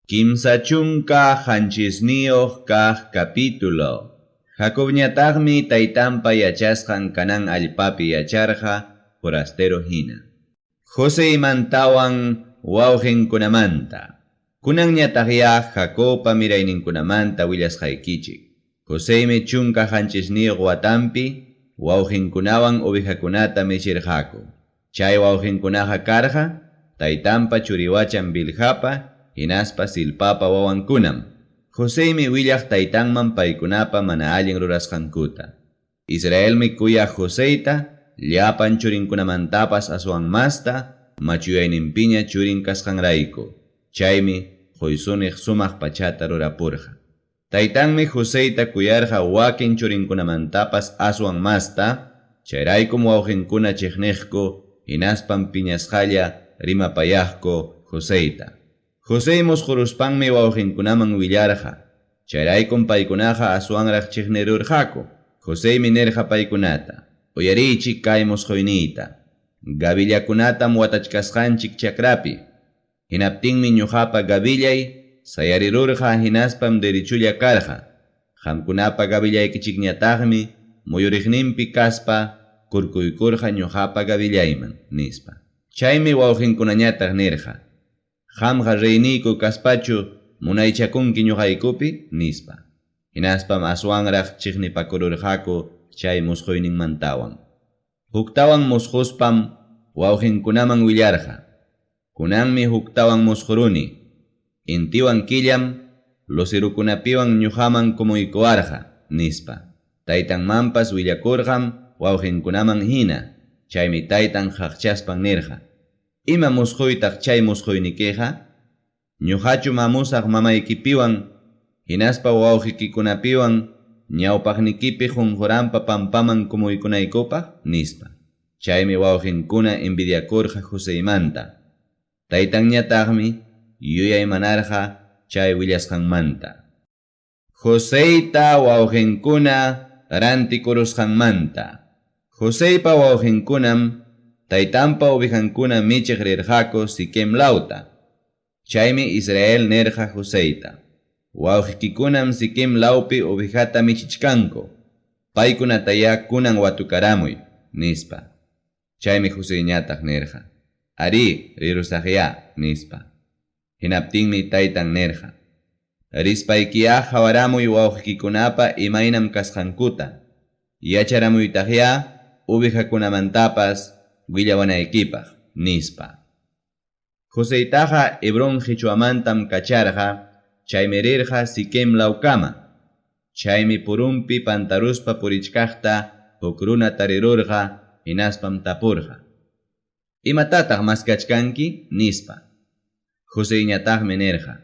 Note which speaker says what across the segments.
Speaker 1: 37 kaq capítulo. Jacobñataqmi taytanpa yachasqan Canaán allpapi yacharqa forastero hina. Joseymantawan wawqenkunamanta. Kunanñataqyá Jacobpa mirayninkunamanta willasqaykichik. Joseymi 17 watanpi wawqenkunawan ovejakunata michirqaku. Chay wawqenkunaqa karqa taytanpa churiwachan Bilhapa hinaspa Zilpapa wawankunam. Joseymi willaq taytanman paykunapa mana allin rurasqankuta. Israelmi kuyaq Joseyta llapan churinkunamantapas aswan masta machuyayninpiña churin kasqanrayku. Chaymi qoysuniq sumaq pachata rurapurqa. Taytanmi Joseyta kuyarqa wakin churinkunamantapas aswan masta, chayraykum wawqenkuna chiqniqku hinaspam piñasqalla rimapayaqku Joseyta. Josey musquruspanmi wawqenkunaman willarqa, chayraykum paykunaqa aswanraq chiqnirurqaku. Joseymi nirqa paykunata: Uyariychik kay musquyniyta. Gavillakunatam watachkasqanchik chakrapi. Hinaptinmi ñuqapa gavillay sayarirurqa hinaspam derecholla karqa. Qamkunapa gavillaykichikñataqmi muyuriqninpi kaspa kurkuykurqa ñuqapa gavillayman, nispa. Chaymi wawqenkunañataq nirqa: Qamqa reyniyku kaspachu munaychakunki ñuqaykupi? nispa. Hinaspam aswanraq chiqnipakururqaku chay musquyninmantawan. Huktawan musquspam wawqenkunaman willarqa: Kunanmi huktawan musquruni. Intiwan killam lucerokunapiwan ñuqaman kumuykuwarqa, nispa. Taytanmanpas willakurqam wawqenkunaman hina. Chaymi taytan qaqchaspan nirqa: Ima musquytaq chay musquynikiqa? Ñuqachu mamusaq mamaykipiwan hinaspa wawqikikunapiwan ñawpaqnikipi qunquranpa pampaman kumuykunaykupaq? nispa. Chaymi wawqinkuna envidiakurqa Joseymanta. Taytanñataqmi yuyaymanarqa chay willasqanmanta. Joseyta wawqinkuna rantikurusqanmanta. Joseypa wawqinkunam taytanpa ovejankuna michiq rirqaku Siquem lawta. Chaymi Israel nirqa Joseyta: Wawqikikunam Siquem lawpi ovejata michichkanku. Paykunatayá kunan watukaramuy, nispa. Chaymi Joseyñataq nirqa: Arí, rirusaqyá, nispa. Hinaptinmi taytan nirqa: Rispaykiyá qawaramuy wawqikikunapa imaynam kasqankuta, yacharamuytaqyá ovejakunamantapas willawanaykipaq, nispa. Joseytaqa Hebrón qichwamantam kacharqa, chaymi rirqa Siquem lawkama. Chaymi purunpi pantaruspa purichkaqta huk runa tarirurqa, hinaspam tapurqa: Imatataq maskachkanki? nispa. Joseyñataqmi nirqa: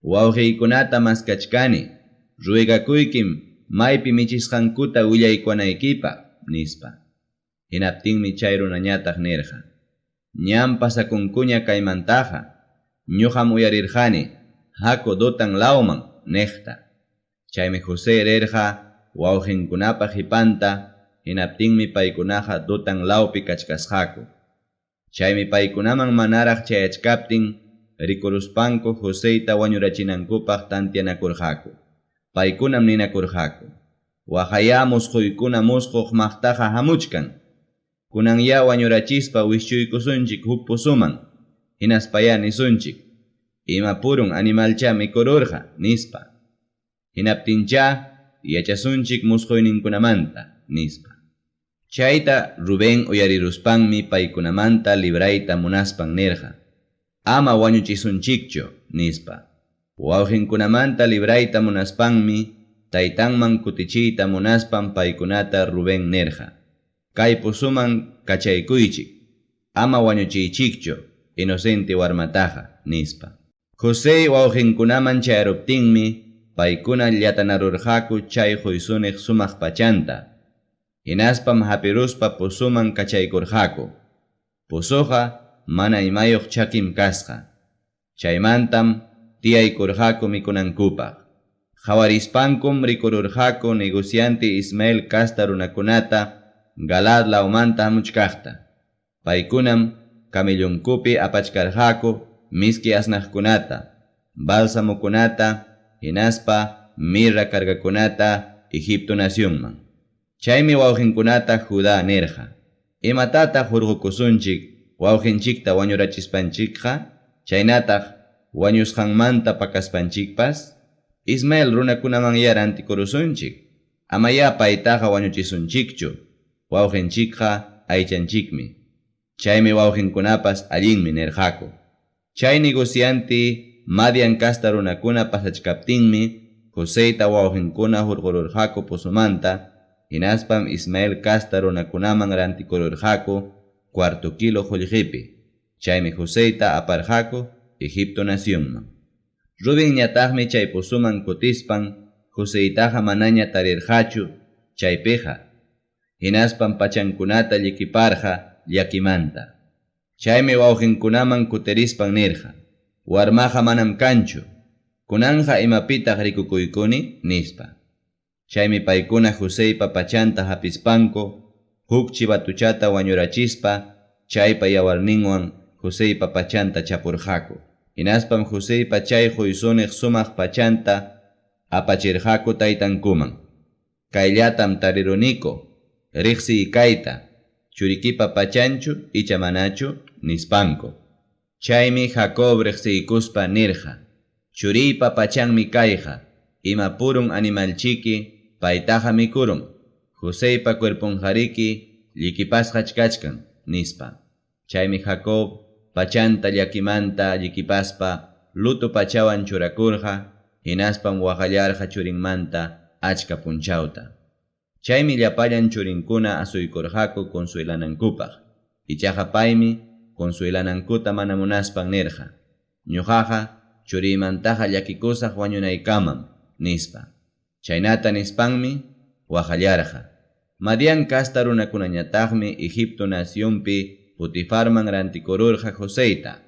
Speaker 1: Wawqiykunata maskachkani, ruegakuykim maypi michisqankuta willaykuwanaykipaq, nispa. Hinaptinmi chay runañataq nirqa: Ñam pasakunkuña kaymantaqa, ñuqam uyarirqani, Haku Dotan lawman, niqta. Chaymi José rirqa wawqinkunapa qipanta, hinaptinmi paykunaqa Dotan lawpi kachkasqaku. Chaymi paykunaman manaraq chayachkaptin rikuruspanku Joseyta wañurachinankupaq tanteanakurqaku. Paykunam ninakurqaku: Waqayá musquykuna musquq maqtaqa hamuchkan. Kunanyá wañurachispa wischuykusunchik huk pozoman, hinaspayá nisunchik: Ima purun animalchá mikururqa, nispa. Hinaptinchá yachasunchik musquyninkunamanta, nispa. Chayta Rubén uyariruspanmi paykunamanta librayta munaspan nirqa: Ama wañuchisunchikchu, nispa. Wawqinkunamanta librayta munaspanmi taytanman kutichiyta munaspan paykunata Rubén nirqa: Kay pozoman kachaykuychik, ama wañuchiychikchu inocente warmataqa, nispa. Josey wawqinkunaman chayaruptinmi paykuna llatanarurqaku chay qoysuniq sumaq pachanta. Hinaspam hapiruspa pozoman kachaykurqaku. Pozoqa mana imayuq chakim kasqa. Chaymantam tiyaykurqaku mikunankupaq. Qawarispankum rikururqaku negociante Ismael casta runakunata Galaad lawmanta hamuchkaqta. Paykunam camellonkupi apachkarqaku miski asnaqkunata, balsamokunata hinaspa mirra cargakunata Egipto nacionman. Chaymi wawqinkunata Judá nirqa: Imatataq hurqukusunchik wawqinchikta wañurachispanchikqa, chaynataq wañusqanmanta pakaspanchikpas? Ismael runakunamanyá rantikurusunchik. Amayá paytaqa wañuchisunchikchu, wawqinchikqa aychanchikmi. Chaymi wawqinkunapas allinmi nirqaku. Chay negociante Madian casta runakuna pasachkaptinmi Joseyta wawqinkuna hurqururqaku pozomanta, hinaspam Ismael casta runakunaman rantikururqaku cuarto kilo qullqipi. Chaymi Joseyta aparqaku Egipto nacionman. Rubenñataqmi chay pozoman kutispan Joseytaqa manaña tarirqachu chaypiqa, hinaspam pachankunata llikiparqa llakimanta. Chaymi wawqinkunaman kutirispan nirqa: Warmaqa manam kanchu, kunanqa imapitaq rikukuykuni, nispa. Chaymi paykuna Joseypa pachanta hapispanku huk chivatuchata wañurachispa chaypa yawarninwan Joseypa pachanta chapurqaku. Hinaspam Joseypa chay quysuniq sumaq pachanta apachirqaku taytankuman. Kayllatam tariruniku, riqsiy kayta, churikipa pachanchu icha manachu, nispanku. Chaymi Jacob riqsiykuspa nirqa: Churiypa pachanmi kayqa, ima purun animalchiki paytaqa mikurun, Joseypa cuerponqariki llikipasqach kachkan, nispa. Chaymi Jacob pachanta llakimanta llikipaspa luto pachawan churakurqa, hinaspam waqallarqa churinmanta achka punchawta. Chaymi llapallan churinkuna asuykurqaku consuelanankupaq. Ichaqa paymi consuelanankuta mana munaspan nirqa: Ñuqaqa churiymantaqa llakikusaq wañunaykamam, nispa. Chaynata nispanmi waqallarqa. Madián casta runakunañataqmi Egipto nacionpi Potifarman rantikururqa Joseyta.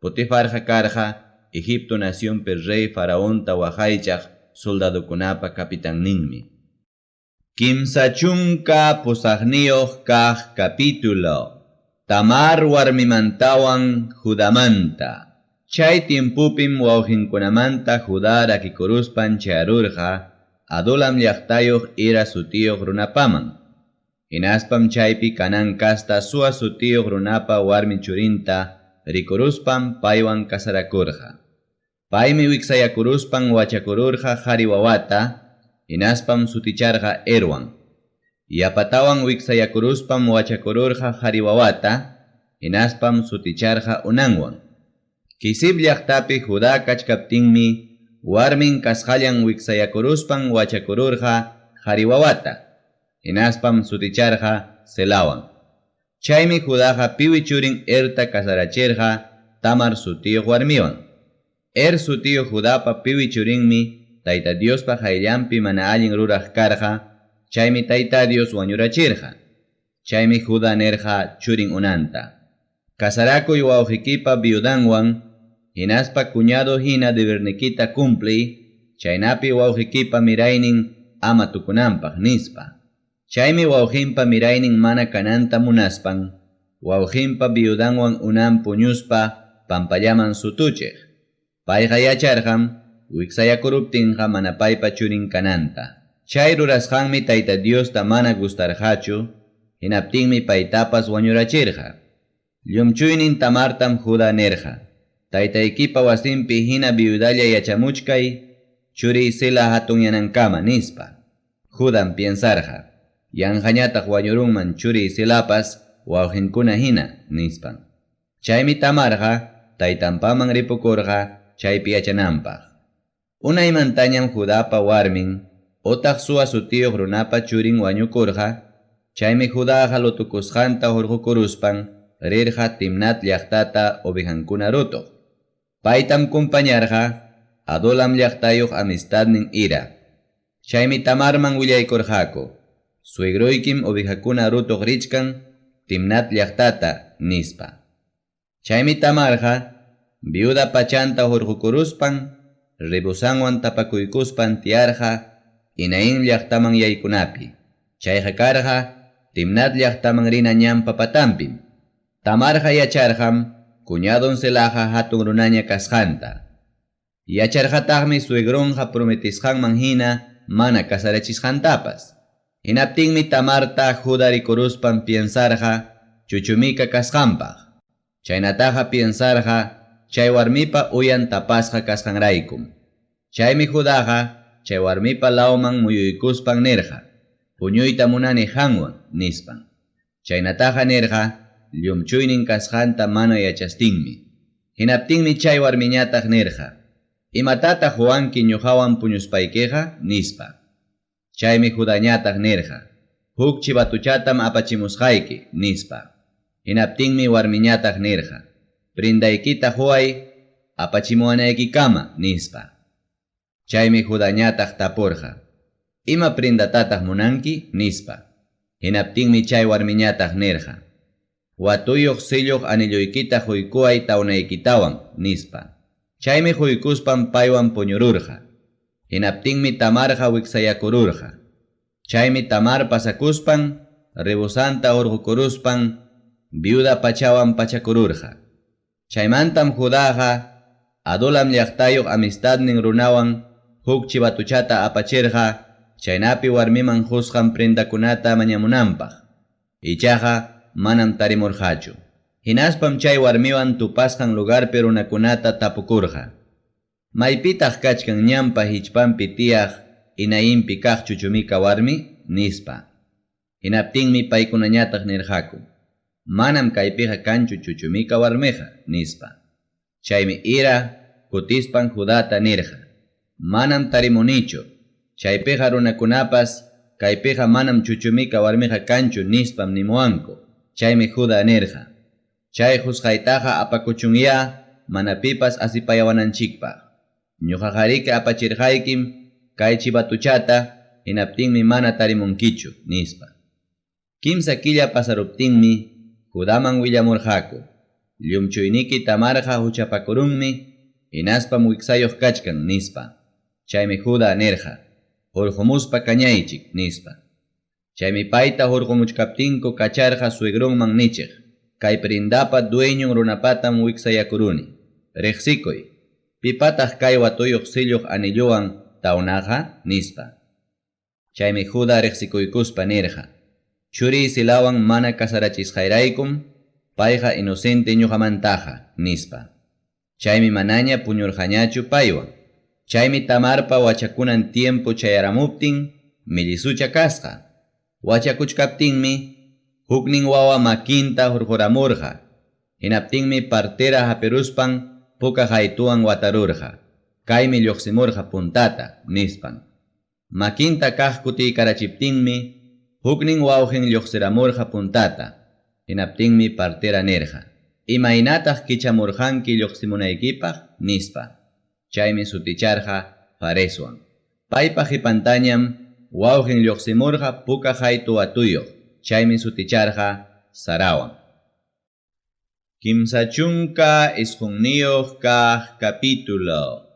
Speaker 1: Potifarqa karqa Egipto nacionpi rey Faraonta waqaychaq soldadokunapa capitanninmi. 38 kaq capítulo. Tamar warmimantawan Judamanta. Chay tiempopim wawqinkunamanta Judá rakikuruspan chayarurqa Adulam llaqtayuq Hira sutiyuq runapaman. Hinaspam chaypi Canaán casta Sua sutiyuq runapa warmi churinta rikuruspan paywan casarakurqa. Paymi wiksayakuruspan wachakururqa qari wawata, hinaspam suticharqa Erwan. Yapatawan wiksayakuruspam wachakururqa qari wawata, hinaspam suticharqa Onanwan. Quezib llaqtapi Judá kachkaptinmi warmin kasqallan wiksayakuruspan wachakururqa qari wawata, hinaspam suticharqa Selawan. Chaymi Judaqa piwi churin Erta casarachirqa Tamar sutiyuq warmiwan. Er sutiyuq Judapa piwi churinmi Tayta Diospa qayllanpi mana allin ruraq karqa, chaymi Tayta Dios wañurachirqa. Chaymi Judá nirqa churin Onanta: Casarakuy wawqikipa viudanwan, hinaspa cuñado hina debernikita cumpliy, chaynapi wawqikipa miraynin ama tukunanpaq, nispa. Chaymi wawqinpa miraynin mana kananta munaspan, wawqinpa viudanwan Onán puñuspa pampallaman sutuchiq. Payqa yacharqam wiksayakuruptinqa mana paypa churin kananta. Chay rurasqanmi Tayta Diosta mana gustarqachu, hinaptinmi paytapas wañurachirqa. Llumchuynin Tamartam Judá nirqa: Taytaykipa wasinpi hina viudalla yachamuchkay, churiy Sela hatunyanankama, nispa. Judam piensarqa: Yanqañataq wañurunman churiy Selapas wawqinkuna hina, nispan. Chaymi Tamarqa taytanpaman ripukurqa chaypi yachananpaq. Unaymantañam Judapa warmin, otaq Sua sutiyuq runapa churin wañukurqa, chaymi Judaqa lutukusqanta hurqukuruspan rirqa Timnat llaqtata ovejankuna rutuq. Paytam compañarqa Adulam llaqtayuq amistadnin Hira. Chaymi Tamarman willaykurqaku: Suegroykim ovejakuna rutuq richkan Timnat llaqtata, nispa. Chaymi Tamarqa viuda pachanta hurqukuruspan rebosanwan tapakuykuspan tiyarqa Enaim llaqtaman yaykunapi. Chayqa karqa Timnat llaqtaman rina ñanpa patanpim. Tamarqa yacharqam cuñadon Selaqa hatun runaña kasqanta. Yacharqataqmi suegronqa prometesqanman hina mana casarachisqantapas. Hinaptinmi Tamarta Juda rikuruspan piensarqa chuchumika kasqanpaq. Chaynataqa piensarqa chay warmipa uyan tapasqa kasqanraykum. Chaymi Judaqa chay warmipa lawman muyuykuspan nirqa, Puñuyta munani qanwan, nispan. Chaynataqa nirqa llumchuynin kasqanta mana yachastinmi. Hinaptinmi chay warmiñataq nirqa, Imatataq quwanki ñuqawan puñuspaykiqa? nispa. Chaymi Judañataq nirqa, Huk chivatuchatam apachimusqayki, nispa. Hinaptinmi warmiñataq nirqa, Prendaykita quway apachimuwanaykikama, nispa. Chaymi Judañataq tapurqa, Ima prendatataq munanki? nispa. Hinaptinmi chay warmiñataq nirqa, Watuyuq silluq anilloykita quykuway tawnaykitawan, nispa. Chaymi quykuspan paywan puñururqa. Hinaptinmi Tamarqa wiksayakururqa. Chaymi Tamar pasakuspan, rebozanta hurqukuruspan, viuda pachawan pachakururqa. Chaymantam Judaqa Adulam llaqtayuq amistadnin runawan huk chivatuchata apachirqa chaynapi warmiman qusqan prendakunata mañamunanpaq. Ichaqa manam tarimurqachu. Hinaspam chay warmiwan tupasqan lugarpi runakunata tapukurqa, Maypitaq kachkan ñanpa hichpanpi tiyaq Enaimpi kaq chuchumika warmi? nispa. Hinaptinmi paykunañataq nirqaku, Manam kaypiqa kanchu chuchumika warmiqa, nispa. Chaymi Ira kutispan Judata nirqa, Manam tarimunichu, chaypiqa runakunapas kaypiqa manam chuchumika warmiqa kanchu nispam nimuwanku. Chaymi Juda nirqa, Chay qusqaytaqa apakuchunyá mana pipas asipayawananchikpaq. Ñuqaqariki apachirqaykim kay chivatuchata, hinaptinmi mana tarimunkichu, nispa. Kimsa killa pasaruptinmi Judaman willamurqaku, Llumchuyniki Tamarqa huchapakurunmi, hinaspam wiksayuq kachkan, nispa. Chaymi Juda nirqa, Hurqumuspa kañaychik, nispa. Chaymi payta hurqumuchkaptinku kacharqa suegronman nichiq, Kay prendapa dueñon runapatam wiksayakuruni. Riqsikuy, pipataq kay watuyuq silluq anillowan tawnaqa? nispa. Chaymi Juda riqsikuykuspa nirqa, Churiy Silawan mana casarachisqayraykum payqa inocente ñuqamantaqa, nispa. Chaymi manaña puñurqañachu paywan. Chaymi Tamarpa wachakunan tiempo chayaramuptin mellizucha kasqa. Wachakuchkaptinmi huknin wawa makinta hurquramurqa. Hinaptinmi partera hapiruspan puka qaytuwan watarurqa. Kaymi lluqsimurqa puntata, nispan. Makinta kaq kutiykarachiptinmi huknin wawqin lluqsiramurqa puntata. Hinaptinmi partera nirqa, Imaynataq kichamurqanki lluqsimunaykipaq? nispa. Chaymi suticharqa Fareswan. Paypa qipantañam wawqin lluqsimurqa puka qaytu watuyuq, chaymi suticharqa Zarawan. 39 kaq capítulo.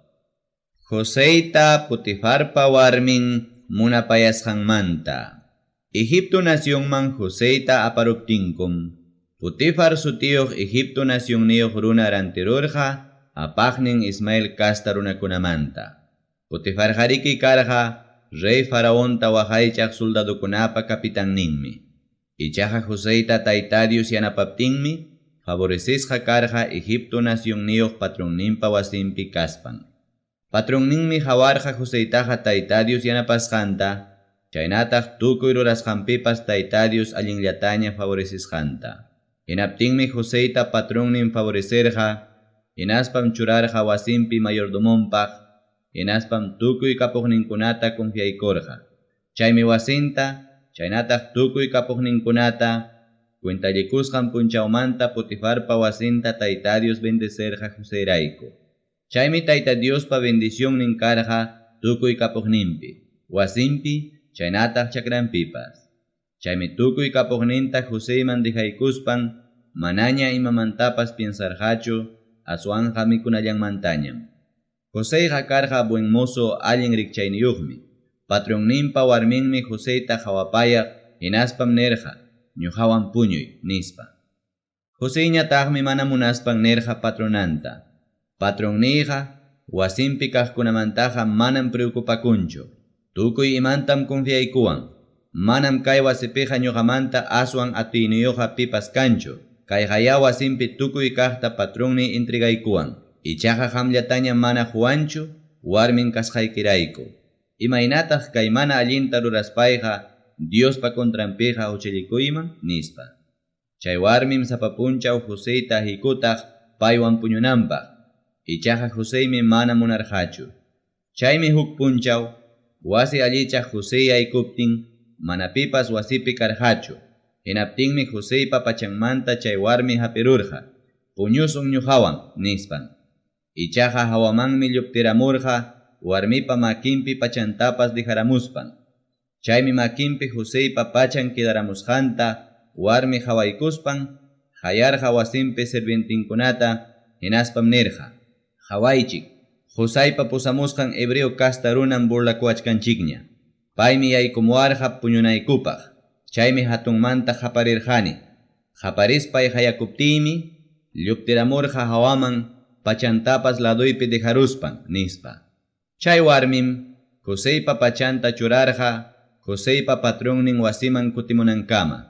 Speaker 1: Joseyta Potifarpa warmin munapayasqanmanta. Egipto nacionman Joseyta aparuptinkum, Potifar sutiyuq Egipto nacionniyuq runa rantirurqa apaqnin Ismael casta runakunamanta. Potifarqariki karqa rey Faraonta waqaychaq soldadokunapa capitanninmi. Ichaqa Joseyta Tayta Dios yanapaptinmi favorecesqa karqa Egipto nacionniyuq patronninpa wasinpi kaspan. Patronninmi qawarqa Joseytaqa Tayta Dios yanapasqanta, chaynataq tukuy rurasqanpipas Tayta Dios allinllataña favorecesqanta. Hinaptinmi Joseyta patronnin favorecerqa, hinaspam churarqa wasinpi mayordomonpaq, hinaspam tukuy kapuqninkunata confiaykurqa. Chaymi wasinta, chaynataq tukuy kapuqninkunata, cuentallikusqan punchawmanta Potifarpa wasinta Tayta Dios bendecerqa Joseyrayku. Chaymi Tayta Diospa bendicionnin karqa tukuy kapuqninpi, wasinpi, chaynataq chakranpipas. Chaymi tukuy kapuqninta Joseyman dejaykuspan manaña imamantapas piensarqachu, aswanqa mikunallanmantañam. Joseyqa karqa buen mozo allin rikchayniyuqmi. Patronninpa warminmi Joseyta qawapayaq hinaspam nirqa, Ñuqawan puñuy, nispa. Joseyñataqmi mana munaspan nirqa patronanta, Patronniyqa wasinpi kaqkunamantaqa manam preocupakunchu. Tukuy imantam confiaykuwan. Manam kay wasipiqa ñuqamanta aswan atiyniyuqqa pipas kanchu. Kayqayá wasinpi tukuy kaqta patronniy entregaykuwan. Ichaqa qamllatañam mana quwanchu warmin kasqaykirayku. Imaynataq kay mana allinta ruraspayqa Diospa contranpiqa huchallikuyman? nispa. Chay warmim sapa punchaw Joseyta hikutaq paywan puñunanpaq. Ichaqa Joseymi mana munarqachu. Chaymi huk punchaw wasi allichaq Josey yaykuptin mana pipas wasipi karqachu. Hinaptinmi Joseypa pachanmanta chay warmi hapirurqa, Puñusun ñuqawan, nispan. Ichaqa hawamanmi lluptiramurqa warmipa makinpi pachantapas dejaramuspan. Chaymi makinpi Joseypa pachan quedaramusqanta warmi qawaykuspan qayarqa wasinpi sirvientenkunata hinaspam nirqa, Qawaychik, qosaypa pusamusqan hebreo casta runam burlakuwachkanchikña. Paymi yaykumuwarqa puñunaykupaq, chaymi hatunmanta qaparirqani. Qaparispay qayakuptiymi lluptiramurqa hawaman pachantapas ladoypi dejaruspan, nispa. Chay warmim Joseypa pachanta churarqa Joseypa patronnin wasiman kutimunankama.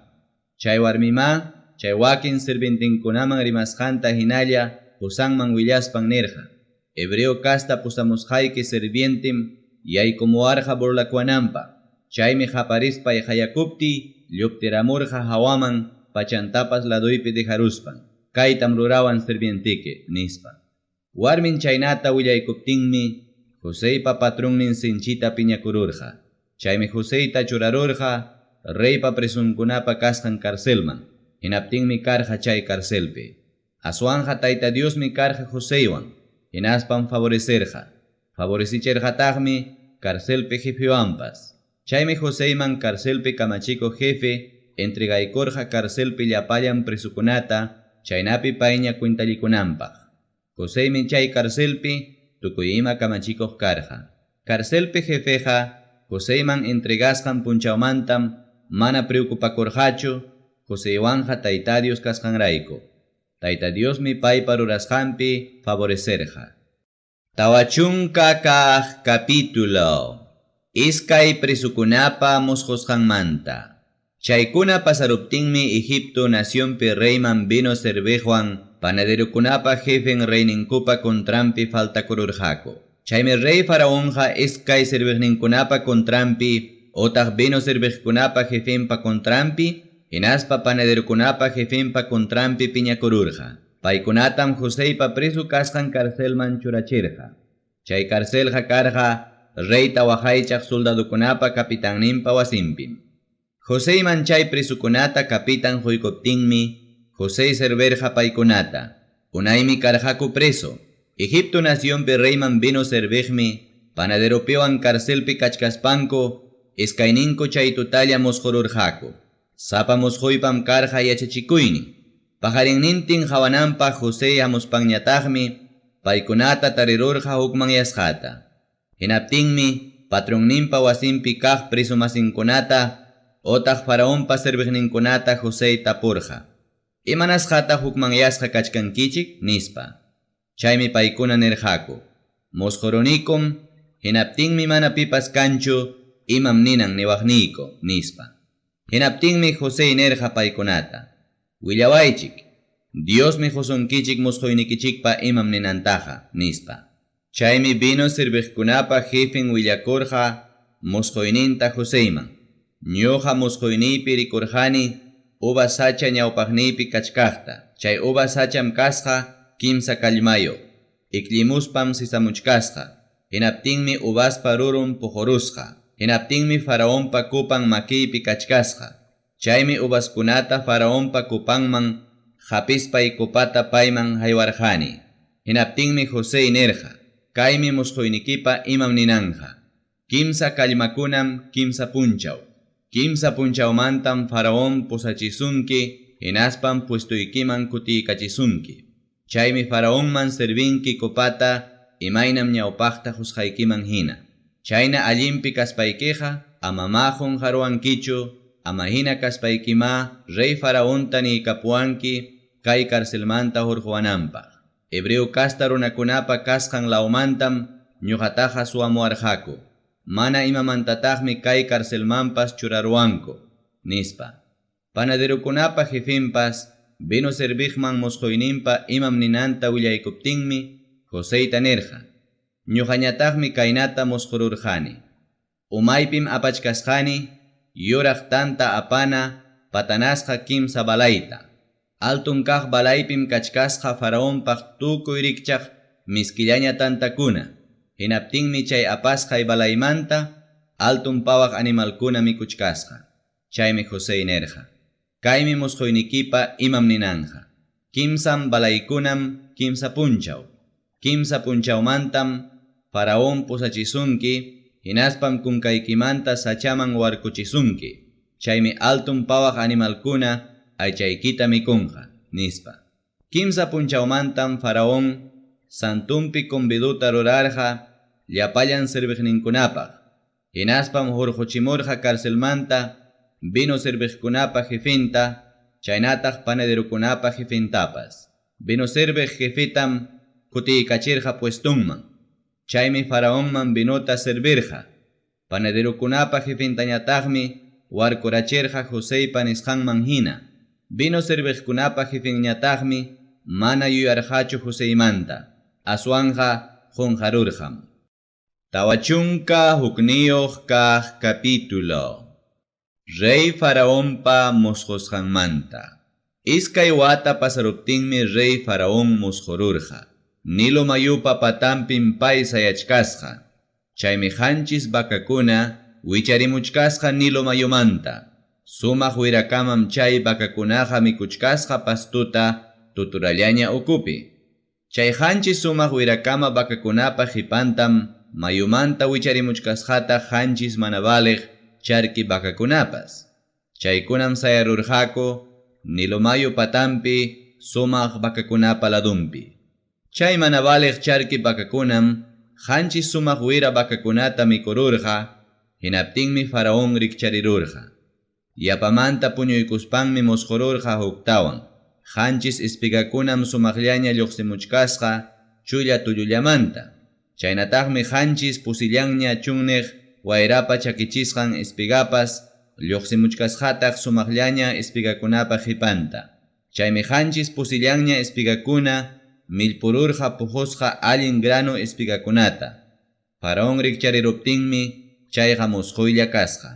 Speaker 1: Chay warmimá chay wakin sirvientenkunaman rimasqanta hinalla qosanman willaspan nirqa, Hebreo casta pusamusqayki sirvientem yaykumuwarqa burlakuwananpaq. Chaymi qaparispay qayakuptiy lluptiramurqa hawaman pachantapas ladoypi dejaruspan. Kaytam rurawan sirvienteki, nispa. Warmin chaynata willaykuptinmi Joseypa patronnin sinchita piñakururqa. Chaymi Joseyta churarurqa reypa presonkunapa kasqan carcelman. Hinaptinmi karqa chay carcelpi. Aswanqa Tayta Diosmi karqa Joseywan, hinaspam favorecerqa. Favorecichirqataqmi carcelpi jefewanpas. Chaymi Joseyman carcelpi kamachikuq jefe entregaykurqa carcelpi llapallan presokunata, chaynapi payña cuentallikunanpaq. Joseymi chay carcelpi tukuy ima kamachikuq karqa. Carcelpi jefeqa Joseyman entregasqan punchawmantam mana preocupakurqachu Joseywanqa Tayta Dios kasqanrayku. Tayta Diosmi paypa rurasqanpi favorecerqa. 40 kaq capítulo. Iskay presokunapa mosqosqanmanta. Chaykuna pasaruptinmi Egipto nacionpi reyman vino serviqwan panaderokunapa jefen reyninkupa contranpi faltakururqaku. Chaymi rey Faraonqa iskay serviqninkunapa contranpi otaq vino serviqkunapa jefenpa contranpi hinaspa panaderokunapa jefenpa contranpi piñakururqa. Paykunatam Joseypa preso kasqan carcelman churachirqa. Chay carcelqa karqa reyta waqaychaq soldadokunapa capitanninpa wasinpim. Joseyman chay presokunata capitan quykuptinmi Josey servirqa paykunata. Unaymi karqaku preso. Egipto nacionpi reyman vino serviqmi panaderopiwan carcelpi kachkaspanku iskayninku chay tutalla mosqururqaku. Sapa mosquypam karqa yachachikuynin. Paqarinnintin qawananpaq Josey hamuspanñataqmi paykunata tarirurqa hukmanyasqata. Hinaptinmi patronninpa wasinpi kaq presomasinkunata otaq faraonpa serviqninkunata Josey tapurqa. Imanasqataq hukmanyasqa kachkankichik? Nispa. Chaymi paykuna nirqaku. Mosqurunikum, hinaptinmi mana pipas kanchu imam ninan niwaqniyku, nispa. Hinaptinmi Josey nirqa paykunata. Willawaychik, Diosmi qusunkichik mosquynikichikpa imam ninantaqa, nispa. Chaymi vino serviqkunapa jefen willakurqa mosquyninta Joseyman. Ñuqa mosquyniypi rikurqani uvas sacha ñawpaqniypi kachkaqta. Chay uvas sacham kasqa kimsa kallmayuq. Ikllimuspam sisamuchkasqa. Hinaptinmi uvaspa rurun puqurusqa. Hinaptinmi faraonpa copan makiypi kachkasqa. Chaymi uvaskunata faraonpa copanman hapispay copata payman haywarqani. Hinaptinmi Josey nirqa, kaymi mosquynikipa imam ninanja. Kimsa kallmakunam kimsa punchaw. Kimsa punchawmantam faraón pusachisunki, hinaspam puestuykiman kutiykachisunki. Chaymi faraonman servinki copata imaynam ñawpaqta qusqaykiman hina. Chayna allinpi kaspaykiqa amamá qunqaruwankichu, ama hina kaspaykimá rey faraonta niykapuwanki kay carcelmanta hurquwananpaq. Hebreo casta runakunapa kasqan lawmantam ñoqataqa suwamuwarqaku. Mana imamantataqmi kay carcelmanpas churaruwanku, nispa. Panaderokunapa jefenpas vino serviqman mosqoyninpa imam ninanta willaykuptinmi Joseyta nirqa: Ñoqañataqmi kaynata mosqorurqani. Umaypim apachkasqani yuraq tanta apana patanasqa kimsa balayta. Altun kaq balaypim kachkasqa faraonpaq tukuy rikchaq miskillaña tantakuna. Hinaptinmi chay apasqay balaymanta altun pawaq animalkuna mikuchkasqa. Chaymi José nirqa: Kaymi mosqoynikipa imam ninanqa. Kimsam balaykunam kimsa punchaw. Kimsa punchawmantam faraón pusachisunki, hinaspam kunkaykimanta sachaman warkuchisunki. Chaymi altun pawaq animalkuna aychaykita mikunqa, nispa. Kimsa punchawmantam faraón santumpi conviduta rurarqa llapallan serviqninkunapaq. Hinaspam hurquchimurqa carcelmanta vino serviqkunapa jefenta, chaynataq panaderokunapa jefentapas. Vino serviq jefetam kutiykachirqa puestunman. Chaymi faraonman vinota servirqa. Panaderokunapa jefentañataqmi warkurachirqa Joseypa nisqanman hina. Vino serviqkunapa jefenñataqmi mana yuyarqachu Joseymanta. Aswanqa qunqarurqam. 41 kaq capítulo. Rey Faraonpa mosqosqanmanta. Iskay wata pasaruptinmi rey Faraón mosqorurqa. Nilo mayupa patanpim pay sayachkasqa. Chaymi qanchis vacakuna wicharimuchkasqa Nilo mayumanta. Sumaq wirakamam chay vacakunaqa mikuchkasqa pastuta tuturallaña ukupi. Chay qanchis sumaq wirakama vacakunapa qipantam mayumanta wicharimuchkasqata qanchis mana valeq charki vacakunapas. Chaykunam sayarurqaku Nilo mayu patanpi sumaq vacakunapa ladunpi. Chay mana valeq charki vacakunam qanchis sumaq wira vacakunata mikururqa, hinaptinmi faraón rikcharirurqa. Yapamanta puñuykuspanmi mosqorurqa huktawan. Qanchis espigakunam sumaqllaña lluqsimuchkasqa chulla tullullamanta. Chaynataqmi qanchis pusillanña chunniq wayrapa chakichisqan espigapas lluqsimuchkasqataq sumaqllaña espigakunapa qhipanta. Chaymi qanchis pusillanña espigakuna millpururqa puqusqa allin grano espigakunata. Faraón rikchariruptinmi chayqa musquylla kasqa.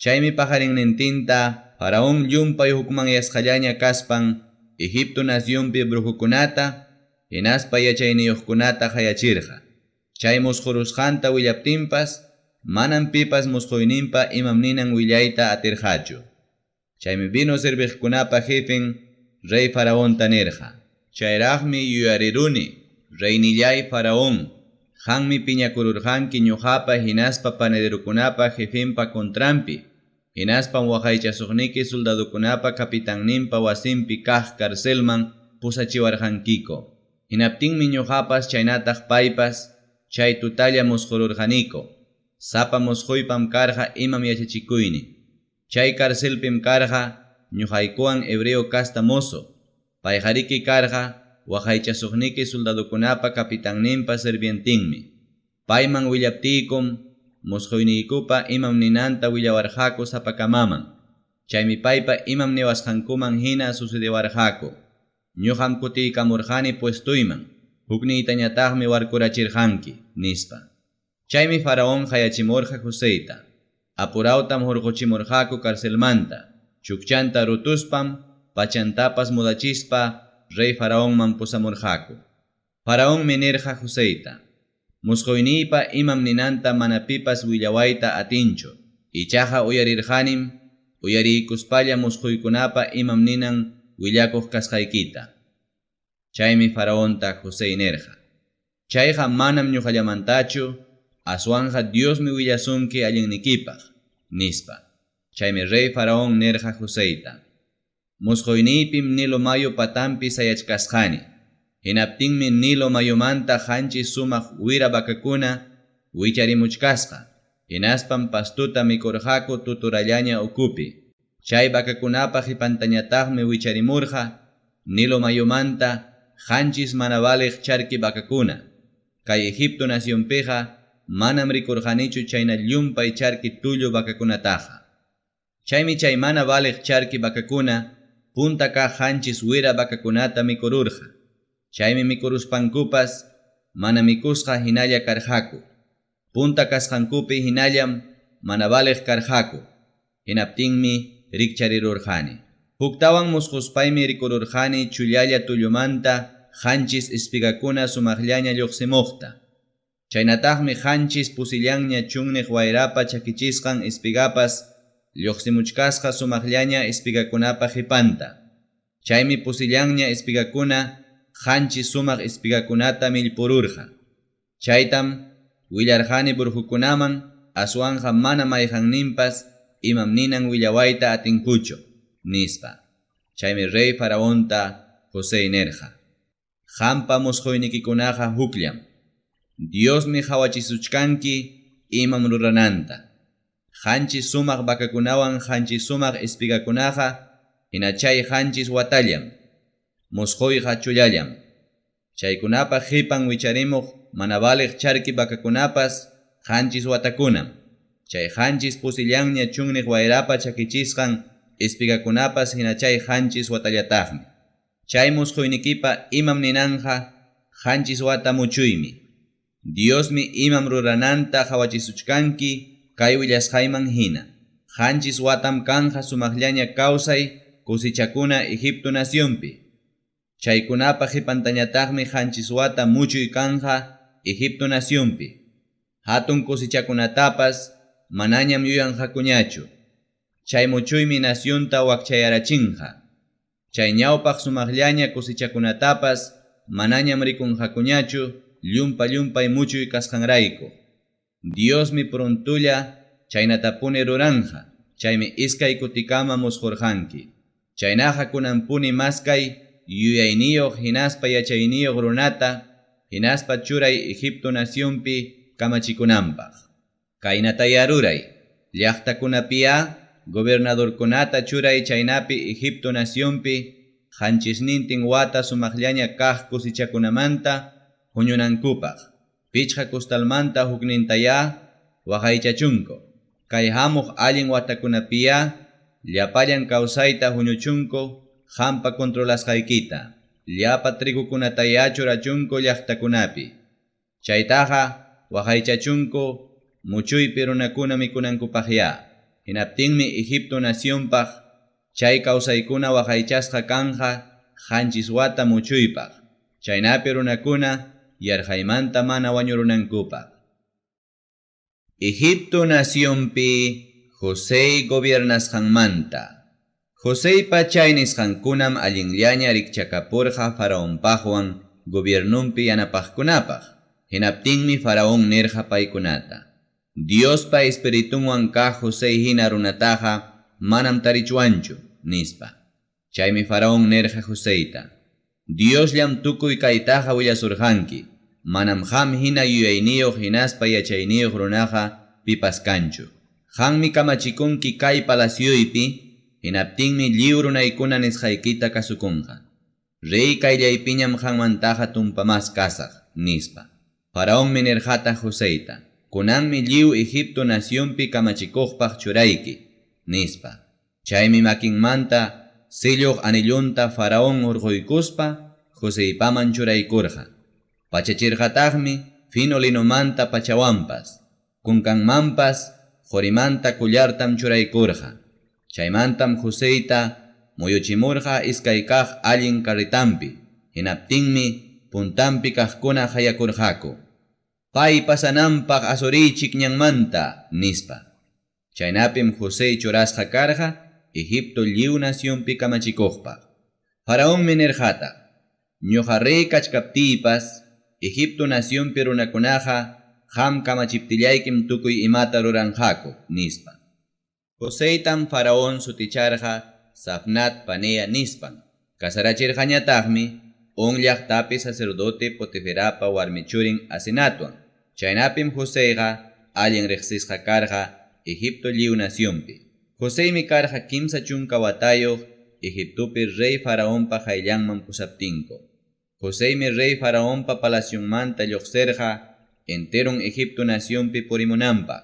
Speaker 1: Chaymi paqarinnintinta Faraón llumpay hukmanyasqallaña kaspan Egipto nacionpi brujukunata hinaspa yachayniyuqkunata qayachirqa. Chay musqurusqanta willaptinpas manam pipas musquyninpa imam ninan willayta atirqachu. Chaymi vino serviqkunapa jefen rey Faraonta nirqa: Chayraqmi yuyariruni, reynillay Faraón, qanmi piñakururqanki ñuqapa hinaspa panaderokunapa jefenpa contranpi, hinaspam waqaychasuqniki soldadokunapa capitanninpa wasinpi kaq carcelman pusachiwarqankiku. Hinaptinmi ñuqapas chaynataq paypas chay tutalla musqururqaniku. Sapa musquypam karqa imam yachachikuynin. Chay carcelpim karqa ñuqaykuwan hebreo casta mozo. Payqariki karqa waqaychasuqniki soldadokunapa capitanninpa sirvientinmi. Payman willaptiykum musquyniykupa imam ninanta willawarqaku sapakamaman. Chaymi paypa imam niwasqankuman hina sucediwarqaku. Ñuqam kutiykamurqani puestuyman, hukniytañataqmi warkurachirqanki, nispa. Chaymi Faraón qayachimurqa Joseyta. Apurawtam hurquchimurqaku carcelmanta. Chukchanta rutuspam pachantapas mudachispa rey Faraonman pusamurqaku. Faraonmi nirqa Joseyta: Musquyniypa imam ninanta mana pipas willawayta atinchu. Ichaqa uyarirqanim, uyariykuspalla musquykunapa imam ninan willakuq kasqaykita. Chaymi Faraonta José nirqa: Chayqa manam ñuqallamantachu, aswanqa Diosmi willasunki allinnikipaq, nispa. Chaymi rey Faraón nirqa Joseyta: Musquyniypim Nilo mayu patanpi sayachkasqani. Hinaptinmi Nilo mayumanta qanchis sumaq wira vacakuna wicharimuchkasqa. Hinaspam pastuta mikurqaku tuturallaña ukupi. Chay vacakunapa qipantañataqmi wicharimurqa Nilo mayumanta qanchis mana valeq charki vacakuna. Kay Egipto nacionpiqa manam rikurqanichu chayna llumpay charki tullu vacakunataqa. Chaymi chay mana valeq charki vacakuna punta kaq qanchis wira vacakunata mikururqa. Chaymi mikuruspankupas mana mikusqa hinalla karqaku. Punta kasqankupi hinallam mana valeq karqaku. Hinaptinmi rikcharirurqani. Huktawan musquspaymi rikururqani chullalla tullumanta qanchis espigakuna sumaqllaña lluqsimuqta. Chaynataqmi qanchis pusillanña chunniq wayrapa chakichisqan espigapas lluqsimuchkasqa sumaqllaña espigakunapa qipanta. Chaymi pusillanña espigakuna qanchis sumaq espigakunata millpururqa. Chaytam willarqani brujukunaman, aswanqa mana mayqanninpas imam ninan willawayta atinkuchu, nispa. Chaymi rey Faraonta José nirqa: Qampa musquynikikunaqa hukllam. Diosmi qawachisuchkanki imam rurananta. Qanchis sumaq vacakunawan qanchis sumaq espigakunaqa hina chay qanchis watallam. Musquyqa chullallam. Chaykunapa qipan wicharimuq mana valeq charki vacakunapas qanchis watakunam. Chay qanchis pusillanña chunniq wayrapa chakichisqan espigakunapas hina chay qanchis watallataqmi. Chay musquynikipa imam ninanqa qanchis wata muchuymi. Diosmi imam rurananta qawachisuchkanki kay willasqayman hina. Qanchis watam kanja sumaqllaña kawsay cosechakuna Egipto nacionpi. Chaykunapa qipantañataqmi qanchis wata muchuy kanja Egipto nacionpi. Hatun cosechakunatapas manañam yuyanqakuñachu. Chay muchuymi nacionta wakchayarachinqa. Chay ñawpaq sumaqllaña cosechakunatapas manañam rikunqakuñachu llumpa llumpay muchuy kasqanrayku. Diosmi prontulla chaynatapuni ruranja, chaymi iskay kutikama musqurqanki. Chaynaqa kunanpuni maskay yuyayniyuq hinaspa yachayniyuq runata, hinaspa churay Egipto nacionpi kamachikunanpaq. Kaynataya ruray, llaqtakunapiya gobernadorkunata churay chaynapi Egipto nacionpi qanchisnintin wata sumaqllaña kaq cosechakunamanta huñunankupaq. Pichqa kustalmanta huknintaya waqaychachunku. Kay hamuq allin watakunapiya llapallan kawsayta huñuchunku qampa controlasqaykita. Llapa trigukunataya churachunku llaqtakunapi. Chaytaqa waqaychachunku muchuypi runakuna mikunankupaqya. Hinaptinmi Egipto nacionpaq chay kawsaykuna waqaychasqa kanja qanchis wata muchuypaq. Chaynapi runakuna yarqaymanta mana wañurunankupaq. Egipto nacionpi José gobiernasqanmanta. Joseypa chay nisqankunam allinllaña rikchakapurqa Faraonpaqwan gobiernunpi yanapaqkunapaq. Hinaptinmi Faraón nirqa paykunata: Diospa espiritunwan kaq José hina runataqa manam tarichwanchu, nispa. Chaymi Faraón nirqa Joseyta: Diosllam tukuy kaytaqa willasurqanki, manam qam hina yuyayniyuq hinaspa yachayniyuq runaqa pipas kanchu. Qammi kamachikunki kay palacioypi, hinaptinmi lliw runaykuna nisqaykita kasukunqa. Rey kayllaypiñam qanmantaqa tumpa mas kasaq, nispa. Faraonmi nirqataq Joseyta: Kunanmi lliw Egipto nacionpi kamachikuqpaq churayki, nispa. Chaymi makinmanta silluq anillunta Faraón hurquykuspa Joseypaman churaykurqa. Pachachirqataqmi fino linomanta pachawanpas, kunkanmanpas qorimanta collartam churaykurqa. Chaymantam Joseyta muyuchimurqa iskay kaq allin carretampi, hinaptinmi puntampi kaqkuna qayakurqaku: Pay pasananpaq asuriychik ñanmanta, nispa. Chaynapim José churasqa karqa Egipto lliw nacionpi kamachikuqpaq. Faraonmi nirqataq: Ñuqa rey kachkaptiypas Egipto nacionpi runakunaqa qam kamachiptillaykim tukuy imata ruranqaku, nispa. Joseytam Faraón suticharqa Safnat Panea nispan. Casarachirqañataqmi On llaqtapi sacerdote Potiferapa warmichurin Asenatwan. Chaynapim Joseyqa allin riqsisqa karqa Egipto lliw nacionpi. Joseymi karqa 30 watayuq Egiptopi rey Faraonpa qayllanman pusaptinku. Joseymi rey Faraonpa palacionmanta lloqsirqa enteron Egipto nacionpi purimunanpaq.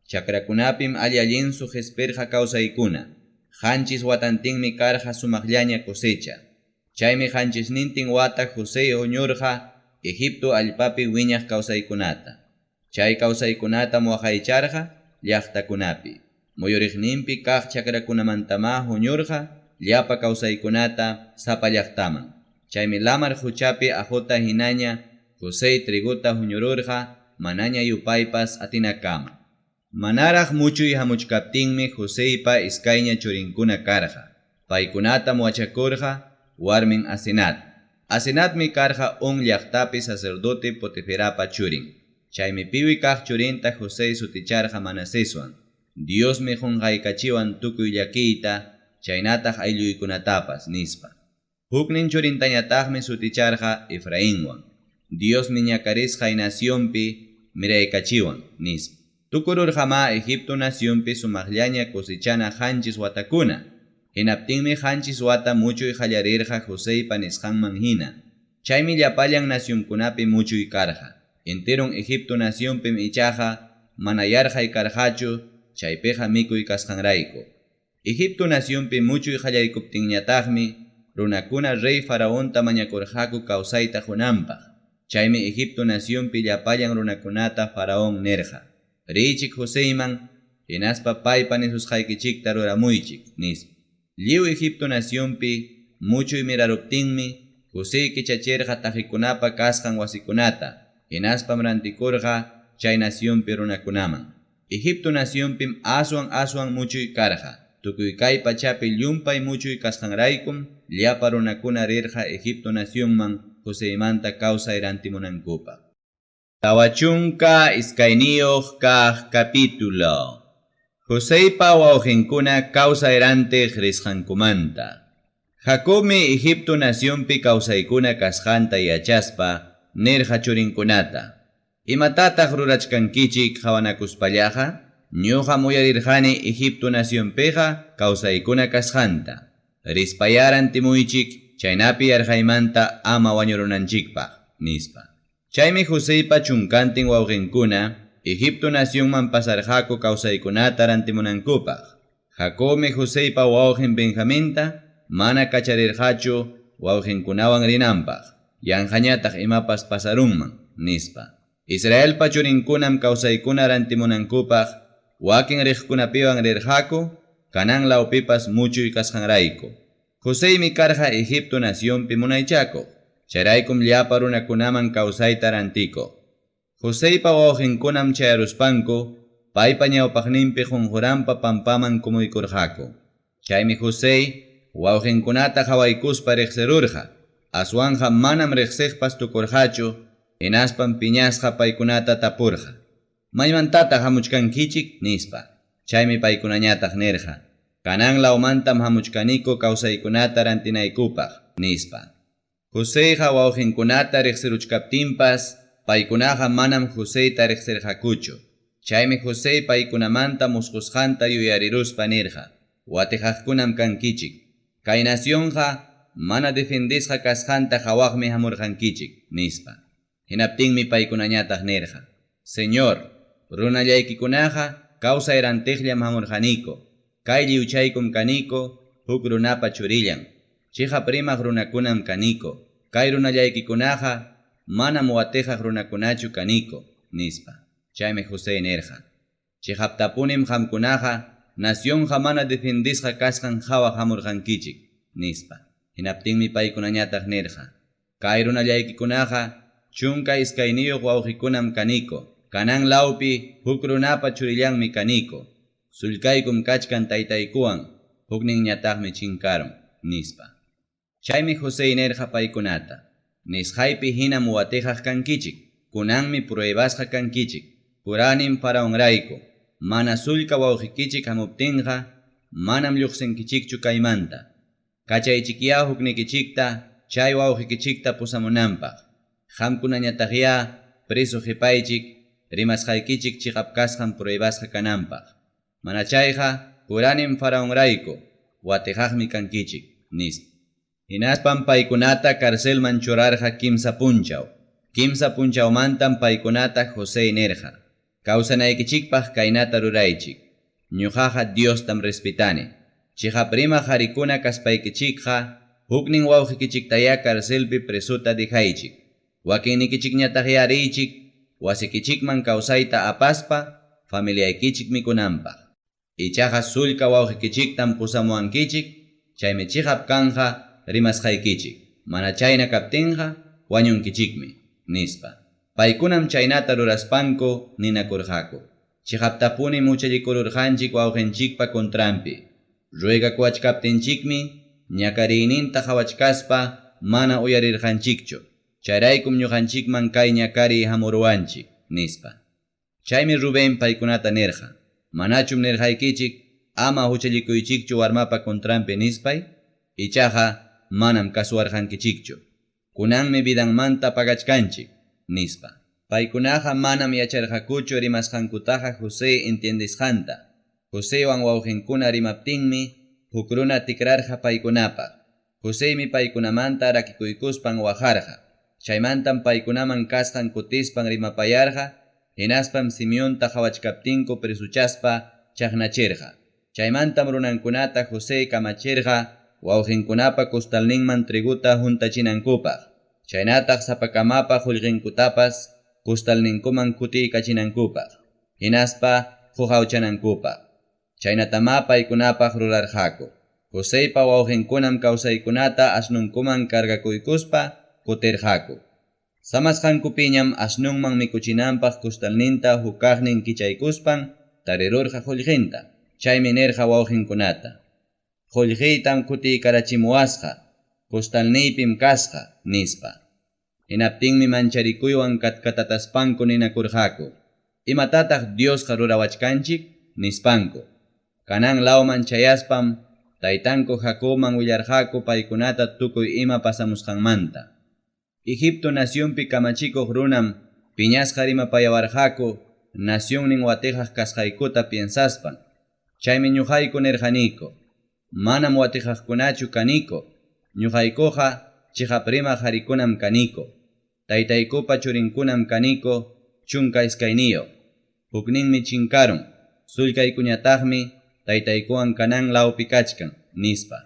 Speaker 1: Chakrakunapim alli-allinsu qespirqa kawsaykuna. Qanchis watantinmi karqa sumaqllaña cosecha. Chaymi qanchisnintin wata Josey huñurqa Egipto allpapi wiñaq kawsaykunata. Chay kawsaykunatam waqaycharqa llaqtakunapi. Muyuriqninpi kaq chakrakunamantamá huñurqa llapa kawsaykunata sapa llaqtaman. Chaymi lamar qochapi aqota hinaña Josey trigota huñururqa manaña yupaypas atinakama. Manaraq muchuy hamuchkaptinmi Joseypa iskayña churinkuna karqa. Paykunatam wachakurqa warmin Asenat. Asenatmi karqa On llaqtapi sacerdote Potiferapa churin. Chaymi piwi kaq churinta Josey suticharqa Manaseswan. Diosmi qonqaykachiwan tukuy llakiyta chaynataq aylluykunatapas, nispa. Huknin churintañataqmi suticharqa Efrainwan. Diosmi ñakarisqay nacionpi miraykachiwan, nispa. Tukururqamá Egipto nacionpi sumaqllaña cosechana qanchis watakuna. Hinaptinmi qanchis wata muchuy qallarirqa Joseypa nisqanman hina. Chaymi llapallan nacionkunapi muchuy karqa. Enteron Egipto nacionpim ichaqa mana yarqay karqachu chaypiqa mikuy kasqanrayku. Egipto nacionpi muchuy qallaykuptinñataqmi runakuna rey Faraonta mañakurqaku kawsayta qonanpaq. Chaymi Egipto nacionpi llapallan runakunata Faraón nirqa: Riychik Joseyman hinaspa paypa nisusqaykichikta ruramuychik, nispa. Lliw Egipto nacionpi muchuy miraruptinmi Josey kichachirqa taqikunapa kasqan wasikunata, hinaspam rantikurqa chay nacionpi runakunaman. Egipto nacionpim aswan-aswan muchuy karqa. Tukuy kay pachapi llumpay muchuy kasqanraykum llapa runakuna rirqa Egipto nacionman Joseymanta kawsay rantimunankupaq. 42 kaq capítulo. Joseypa wawqinkuna kawsay rantiq risqankumanta. Jacobmi Egipto nacionpi kawsaykuna kasqanta yachaspa nirqa churinkunata: Imatataq rurachkankichik qawanakuspallaqa? Ñoqam uyarirqani Egipto nacionpiqa kawsaykuna kasqanta. Rispayá rantimuychik chaynapi yarqaymanta ama wañurunanchikpaq, nispa. Chaymi Joseypa chunkantin wawqinkuna Egipto nacionman pasarqaku kawsaykunata rantimunankupaq. Jacobmi Joseypa wawqin Benjaminta mana kacharirqachu wawqinkunawan rinanpaq, yanqañataq imapas pasarunman, nispa. Israelpa churinkunam kawsaykuna rantimunankupaq wakin riqkunapiwan rirqaku, Canaán lawpipas muchuy kasqanrayku. Joseymi karqa Egipto nacionpi munaychakuq, chayraykum llapa runakunaman kawsayta rantikuq. Joseypa wawqinkunam chayaruspanku paypa ñawpaqninpi qonqoranpa pampaman kumuykurqaku. Chaymi Josey wawqinkunata qawaykuspa reqsirurqa, aswanqa manam reqsiqpas tukurqachu, hinaspam piñasqa paykunata tapurqa: Maymantataq hamuchkankichik? nispa. Chaymi paykunañataq nirqa: Canaán lawmantam hamuchkaniku kawsaykunata rantinaykupaq, nispa. Joseyqa wawqinkunata reqsiruchkaptinpas paykunaqa manam Joseyta reqsirqakuchu. Chaymi Josey paykunamanta musqusqanta yuyariruspa nirqa: Watiqaqkunam kankichik. Kay nacionqa mana defendesqa kasqanta qawaqmi hamurqankichik, nispa. Hinaptinmi paykunañataq nirqa: Señor, runallaykikunaqa kawsay rantiqllam hamurqaniku. Kay lliwchaykum kaniku huk runapa churillan. Chiqap rimaq runakunam kaniku. Kay runallaykikunaqa manam watiqaq runakunachu kaniku, nispa. Chaymi Josey nirqa: Chiqaptapunim qamkunaqa nacionqa mana defendesqa kasqan qawaq hamurqankichik, nispa. Hinaptinmi paykunañataq nirqa: Kay runallaykikunaqa 12 wawqikunam kaniku. Canaán lawpi huk runapa churillanmi kaniku. Sullkaykum kachkan taytaykuwan, hukninñataqmi chinkarun, nispa. Chaymi Josey nirqa paykunata: Nisqaypi hinam watiqaq kankichik, kunanmi pruebasqa kankichik. Juranim Faraonrayku, mana sullka wawqikichik hamuptinqa manam lluqsinkichikchu kaymanta. Kachaychikyá huknikichikta chay wawqikichikta pusamunanpaq. Qamkunañataqyá preso qipaychik rimasqaykichik chiqap kasqan pruebasqa kananpaq. Mana chayqa juranim Faraonrayku, watiqaqmi kankichik, nispa. Hinaspam paykunata carcelman churarqa kimsa punchaw. Kimsa punchawmantam paykunata Josey nirqa, Kawsanaykichikpaq kaynata ruraychik. Ñoqaqa Diostam respetani. Cheqap rimaq qarikuna kaspaykichikqa huknin wawqekichiktayá carcelpi presota dejaychik. Wakinnikichikñataqyá riychik wasikichikman kawsayta apaspa familiaykichik mikunanpaq. Ichaqa sullka wawqekichiktam pusamuwankichik, chaymi cheqap kanqa rimasqaykichik. Mana chayna kaptinqa wañunkichikmi, nispa. Paykunam chaynata ruraspanku ninakurqaku, Cheqaptapunim huchallikururqanchik wawqenchikpa contranpi. Ruegakuwachkaptinchikmi ñakariyninta qawachkaspa mana uyarirqanchikchu. Chayraykum ñoqanchikman kay ñakariy hamuruwanchik, nispa. Chaymi Rubén paykunata nirqa, Manachum nirqaykichik, Ama huchallikuychikchu warmapa contranpi nispay? Ichaqa manam kasuwarqankichikchu. Kunanmi vidanmanta pagachkanchik, nispa. Paykunaqa manam yacharqakuchu rimasqankutaqa José entiendesqanta. Joseywan wawqenkuna rimaptinmi huk runa tikrarqa paykunapaq. Joseymi paykunamanta rakikuykuspan waqarqa. Chaymantam paykunaman kasqan kutispan rimapayarqa, hinaspam Simeonta qawachkaptinku presochaspa chaqnachirqa. Chaymantam runankunata José kamachirqa wawqenkunapa costalninman trigota huntachinankupaq, chaynataq sapakamapa qollqenkutapas costalninkuman kutiykachinankupaq hinaspa qoqawchanankupaq. Chaynatamá paykunapaq rurarqaku. Joseypa wawqenkunam kawsaykunata asnonkuman cargakuykuspa kutirqaku. Samasqankupiñam asnonman mikuchinanpaq costalninta hukkaqnin kichaykuspan tarirurqa qollqenta. Chaymi nirqa wawqenkunata, Qollqeytam kutiykarachimuwasqa, costalniypim kasqa, nispa. Hinaptinmi mancharikuywan katkatataspanku ninakurqaku, Imatataq Diosqa rurawachkanchik? nispanku. Canaán lawman chayaspam taytanku Jacobman willarqaku paykunata tukuy ima pasamusqanmanta. Egipto nacionpi kamachikuq runam piñasqa rimapayawarqaku nacionnin wateqaq kasqaykuta piensaspan. Chaymi ñoqayku nirqaniku, Manam wateqaqkunachu kaniku, ñoqaykuqa cheqap rimaq qarikunam kaniku. Taytaykupa churinkunam kaniku 12. Hukninmi chinkarun, sullkaykuñataqmi taytaykuwan Canaán lawpi kachkan, nispa.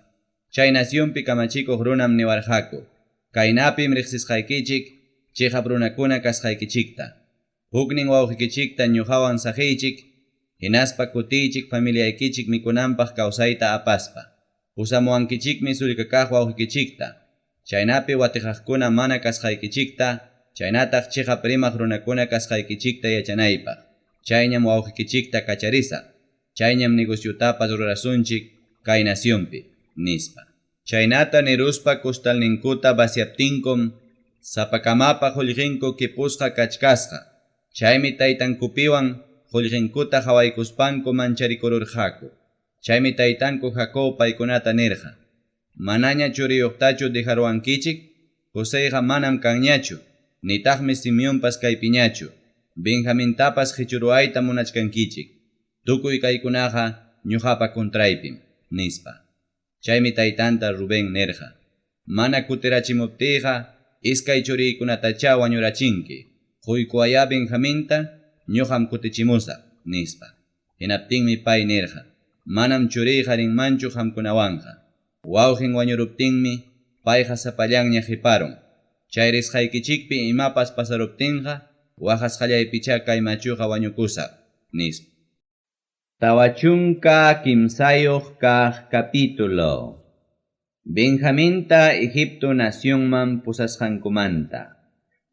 Speaker 1: Chay nacionpi kamachikuq runam niwarqaku, Kaynapim reqsisqaykichik cheqap runakuna kasqaykichikta. Huknin wawqekichikta ñoqawan saqeychik, hinaspa kutiychik familiaykichik mikunanpaq kawsayta apaspa. Pusamuwankichikmi sullka kaq wawqekichikta, chaynapi wateqaqkuna mana kasqaykichikta, chaynataq cheqap rimaq runakuna kasqaykichikta yachanaypaq. Chayñam wawqekichikta kacharisaq, chayñam negociotapas rurasunchik kay nacionpi, nispa. Chaynata niruspa costalninkuta vaciaptinkum sapakamapa qollqenku quipusqa kachkasqa. Chaymi taytankupiwan qollqenkuta qawaykuspanku mancharikururqaku. Chaymi taytanku Jacob paykunata nirqa, Manaña churiyuqtachu dejaruwankichik? Joseyqa manam kanñachu, nitaqmi Simeonpas kaypiñachu. Benjamintapas qechuruwayta munachkankichik. Tukuy kaykunaqa ñoqapa contraypim, nispa. Chaymi taytanta Rubén nirqa, Mana kutirachimuptiyqa iskay churiykunatachá wañurachinki. Qoykuwayá Benjaminta, ñoqam kutichimusaq, nispa. Hinaptinmi pay nirqa, Manam churiyqa rinmanchu qamkunawanqa. Wawqen wañuruptinmi payqa sapallanña qeparun. Chay risqaykichikpi imapas pasaruptinqa waqasqallaypichá kay machuqa wañukusaq, nispa. 43 kaq capítulo. Benjaminta Egipto nacionman pusasqankumanta.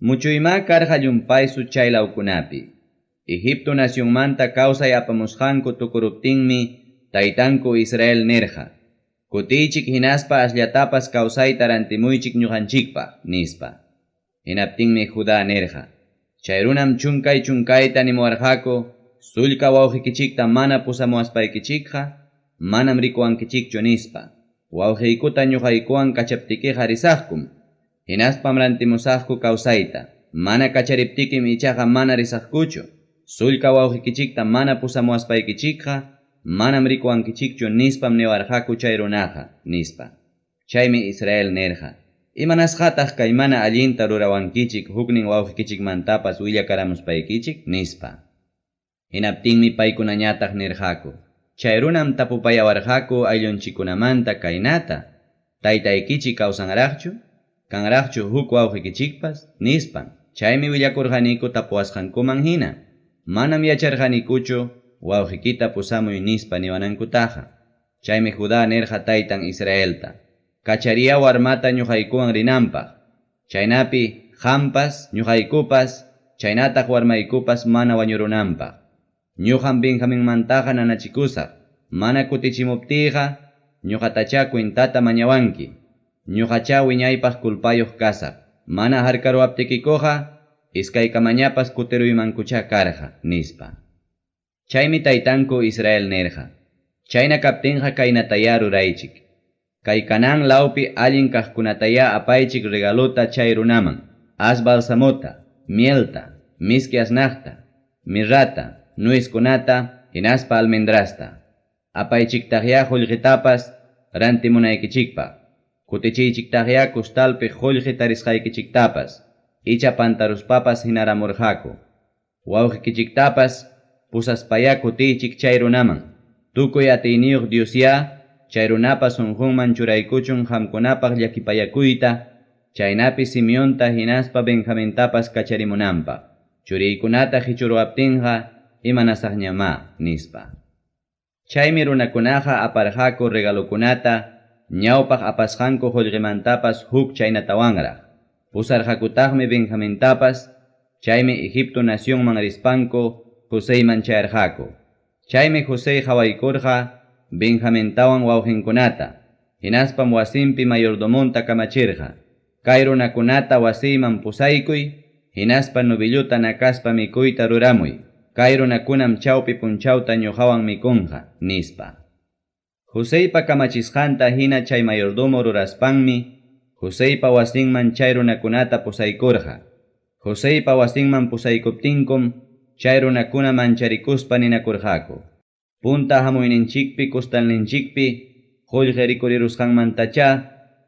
Speaker 1: Muchuymá karqa llumpaysu chay lawkunapi. Egipto nacionmanta kawsay apamusqanku tukuruptinmi taytanku Israel nirqa, Kutiychik hinaspa asllatapas kawsayta rantimuychik ñoqanchikpaq, nispa. Hinaptinmi Judá nirqa, Chay runam chunkay-chunkayta nimuwarqaku, Sullka wawqekichikta mana pusamuwaspaykichikqa manam rikuwankichikchu nispa. Wawqeykuta ñoqaykuwan kachaptikiqa risaqkum, hinaspam rantimusaqku kawsayta. Mana kachariptikim ichaqa mana risaqkuchu. Sullka wawqekichikta mana pusamuwaspaykichikqa manam rikuwankichikchu nispam niwarqaku chay runaqa, nispa. Chaymi Israel nirqa, Imanasqataq kay mana allinta rurawankichik huknin wawqekichikmantapas willakaramuspaykichik? nispa. Hinaptinmi paykunañataq nirqaku, Chay runam tapupayawarqaku ayllunchikkunamanta kaynata, Taytaykichik kawsanraqchu? Kanraqchu huk wawqekichikpas? nispan. Chaymi willakurqaniku tapuwasqankuman hina. Manam yacharqanikuchu wawqekita pusamuy nispa niwanankutaqa. Chaymi Judá nirqa taytan Israelta, Kachariya warmata ñuqaykuwan rinanpaq, chaynapi qampas, ñuqaykupas, chaynataq warmaykupas mana wañurunanpaq. Ñuqam Benjaminmantaqa nanachikusaq, mana kutichimuptiyqa ñuqatachá cuentata mañawanki, ñuqachá wiñaypaq culpayuq kasaq. Mana harkaruwaptikikuqa iskaykamañapas kutiruymankuchá karqa, nispa. Chaymi taytanku Israel nirqa, Chayna kaptinqa kaynatayá ruraychik. Kay Canaán lawpi allin kaqkunatayá apaychik regalota chay runaman, as balsamota, mielta, miski asnaqta, mirrata, nuezkunata hinaspa almendrasta. Apaychiktaqyá qullqitapas rantimunaykichikpaq. Kutichiychiktaqyá costalpi qullqi tarisqaykichiktapas, icha pantaruspapas hinaramurqaku. Wawqekichiktapas pusaspayá kutiychik chay runaman. Tukuy atiyniyuq Diosyá chay runapa sunqunman churaykuchun qamkunapaq llakipayakuyta, chaynapi Simeonta hinaspa Benjamintapas kacharimunanpaq. Churiykunata qichuruwaptinqa imanasaqñamá, nispa. Chaymi runakunaqa aparqaku regalokunata ñawpaq apasqanku qullqimantapas huk chaynatawanraq. Pusarqakutaqmi Benjamintapas, chaymi Egipto nacionman rispanku Joseyman chayarqaku. Chaymi Josey qawaykurqa Benjamintawan wawqinkunata, hinaspam wasinpi mayordomonta kamachirqa, Kay runakunata wasiyman pusaykuy, hinaspa novillota nakaspa mikuyta ruramuy, kay runakunam chawpi punchawta ñuqawan mikunqa, nispa. Joseypa kamachisqanta hina chay mayordomo ruraspanmi, Joseypa wasinman chay runakunata pusaykurqa. Joseypa wasinman pusaykuptinkum, chay runakuna mancharikuspa ninakurqaku, Punta hamuyninchikpi costalninchikpi qullqi rikurirusqanmantachá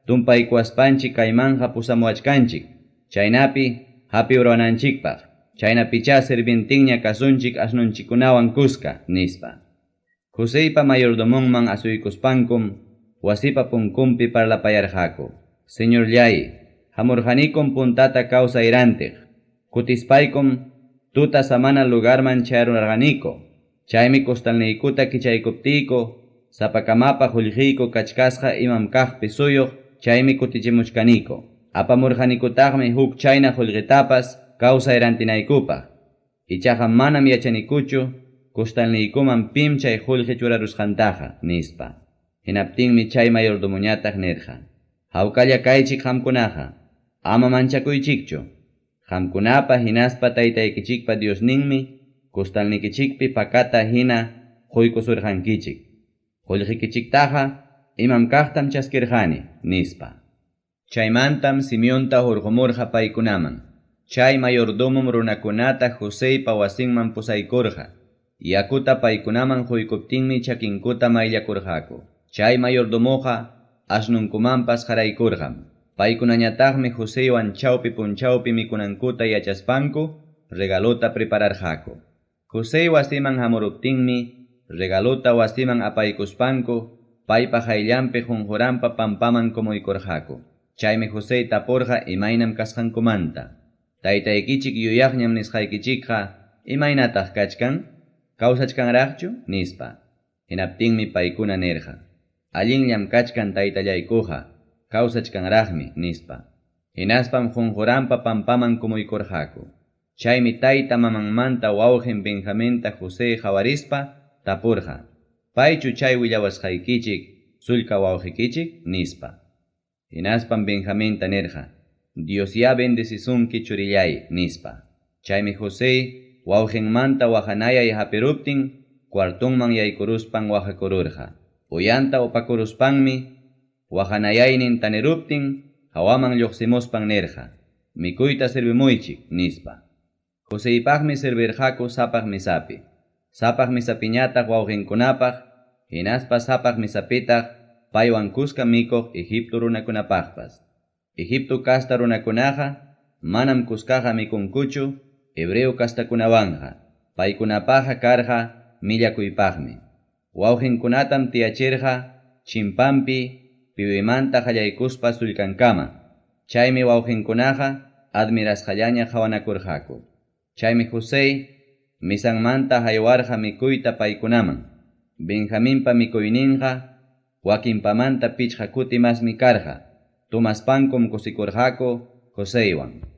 Speaker 1: tumpaykuwaspanchik kaymanqa pusamuwachkanchik, chaynapi hapiruwananchikpaq, chaynapichá sirvientenña kasunchik asnunchikkunawan kuska, nispa. Joseypa mayordomonman asuykuspankum wasipa punkunpi parlapayarqaku, Señorlláy, hamurqanikum puntata kawsay rantiq, kutispaykum tuta samana lugarman chayarurqaniku. Chaymi costalniykuta kichaykuptiyku, sapakamapa qullqiyku kachkasqa imam kaqpi suyuq, chaymi kutichimuchkaniku. Apamurqanikutaqmi huk chayna qullqitapas kawsay rantinaykupaq. Ichaqa manam yachanikuchu costalniykuman pim chay qullqi churarusqantaqa, nispa. Hinaptinmi chay mayordomoñataq nirqa, Hawkalla kaychik qamkunaqa, ama manchakuychikchu. Qamkunapa hinaspa taytaykichikpa Diosninmi costalnikichikpi pakata hina quykusurqankichik. Qullqikichiktaqa imam kaqtam chaskirqani, nispa. Chaymantam Simeonta hurqumurqa paykunaman. Chay mayordomom runakunata Joseypa wasinman pusaykurqa. Yakuta paykunaman quykuptinmi chakinkuta mayllakurqaku. Chay mayordomoqa asnunkumanpas qaraykurqam. Paykunañataqmi Joseywan chawpi punchawpi mikunankuta yachaspanku regalota prepararqaku. Josey wasiman hamuruptinmi regalota wasiman apaykuspanku paypa qayllanpi qunquranpa pampaman kumuykurqaku. Chaymi Josey tapurqa imaynam kasqankumanta. Taytaykichik yuyaqñam nisqaykichikqa imaynataq kachkan? Kawsachkanraqchu? nispa. Hinaptinmi paykuna nirqa, Allinllam kachkan taytallaykuqa, kawsachkanraqmi, nispa. Hinaspam qunquranpa pampaman kumuykurqaku. Chaymi tayta mamanmanta wawqin Benjaminta José qawarispa tapurqa, Paychu chay willawasqaykichik sullka wawqikichik? nispa. Hinaspam Benjaminta nirqa, Diosyá bendecisunki churilláy, nispa. Chaymi José wawqinmanta waqanayay hapiruptin cuartonman yaykuruspan waqakururqa. Uyanta upakuruspanmi waqanayaynin taniruptin hawaman lluqsimuspan nirqa, Mikuyta servimuychik, nispa. Joseypaqmi servirqaku sapaq mesapi, sapaq mesapiñataq wawqinkunapaq, hinaspa sapaq mesapitaq paywan kuska mikuq Egipto runakunapaqpas. Egipto casta runakunaqa manam kuskaqa mikunkuchu Hebreo castakunawanqa, paykunapaqqa karqa millakuypaqmi. Wawqenkunatam tiyachirqa chimpanpi piwimanta qallaykuspa sullkankama chaymi wawqenkunaqa admirasqallaña qawanakurqaku. Chaymi Josey mesanmanta haywarqa mikuyta paykunaman. Benjaminpa mikuyninqa wakinpamanta pichqa kuti masmi karqa. Tomaspankum kusikurqaku Joseywan.